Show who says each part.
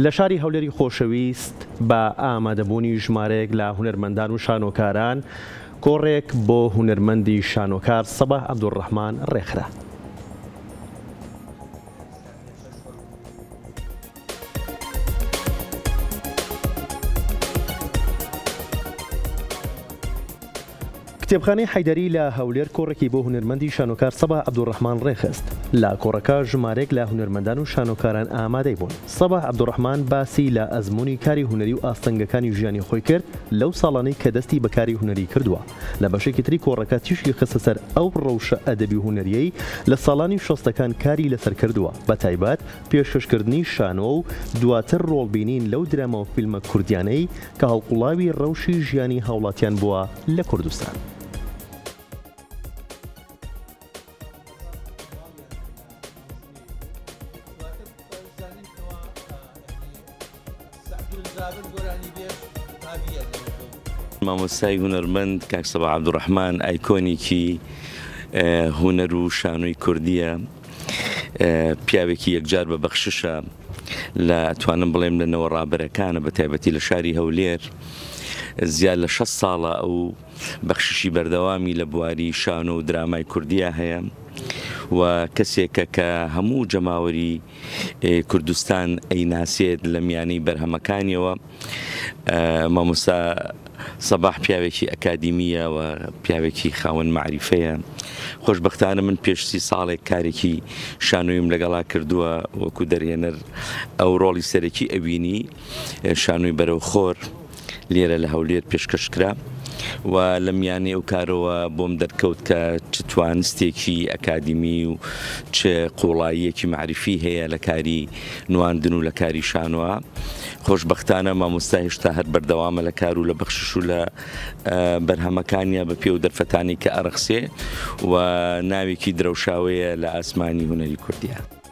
Speaker 1: لە شاری هەولێری خۆشەویست بە ئامادەبوونی ژمارەیەک لە هونەرمەندان و شانۆکاران کۆڕێک بۆ هونەرمەندی شانۆکار سەباح عەبدولڕەحمان ڕێکخرا. کتێبخانەی حەیدەری لە هەولێر کۆڕێکی بۆ هونەرمەندی شانۆکار سەباح عەبدولڕەحمان ڕێکخست. لە کۆڕەکە ژمارەیەک لە هونەرمەندان و شانۆکاران ئامادەی بوون. سەباح عەبدولڕەحمان باسی لە ئەزموونی کاری هونەری و ئاستەنگەکانی ژیانی خۆی کرد لەو ساڵانەی کە دەستی بە کاری هونەری کردووە. لە بەشێکی تری کۆڕەکە تیشکی خستە سەر ئەو ڕەوشە ئەدەبی و هونەرییەی لە ساڵانی شەستەکان کاری لەسەر کردووە بەتایبەت پێشکەشکردنی شانۆ و دواتر ڕۆڵبینین لەو دراما و فیلمە کوردیانەی کە هەڵقوڵاوی ڕەوشی ژیانی هاوڵاتیان بووە لە کوردستان.
Speaker 2: مامۆستای هونەرمەند کاک سەباح عەبدولڕەحمان ئایکۆنێکی هونەر و شانۆی کوردییە، پیاوێکی یەکجار بە بەخششە لە ئەتوانم بڵێم لە نەوە ڕابەرەکانە بە تایبەتی لە شاری هەولێر زیاد لە 6 ساڵە ئەو بەخششی بەردەوامی لە بواری شانۆ و درامای کوردیا هەیە و کەسێکە کە هەموو جەماوەری کوردستان ئەیناسێت لە میانەی بەرهەمەکانیەوە مامۆستا سەباح پیاوێکی ئەکادیمییە و پیاوێکی خاوەن مەعریفەیە. خۆشبەختانە من پێش سی ساڵێک کارێکی شانۆییم لەگەڵا کردووە وەکو دەرهێنەر ئەو ڕۆڵی سەرەکی ئەبینی شانۆی بەرەو خۆر لێرە لە هەولێر پێشکەش کرا و لە میانەی ئەو کارەوە بۆم دەرکەوت کە چ توانستێکی ئەکادیمی و چ قوڵاییەکی مەعریفی هەیە لە کاری نواندن و لە کاری شانۆە. خۆشبەختانە مامۆستا هێشتا هەر بەردەوامە لە کار و لە بەخشش و لە بەرهەمەکانیا بە پێ و دەرفەتانی کە ئەڕەخسێ و ناوێکی درەوشاوەیە لە ئاسمانی هونەری کوردیا.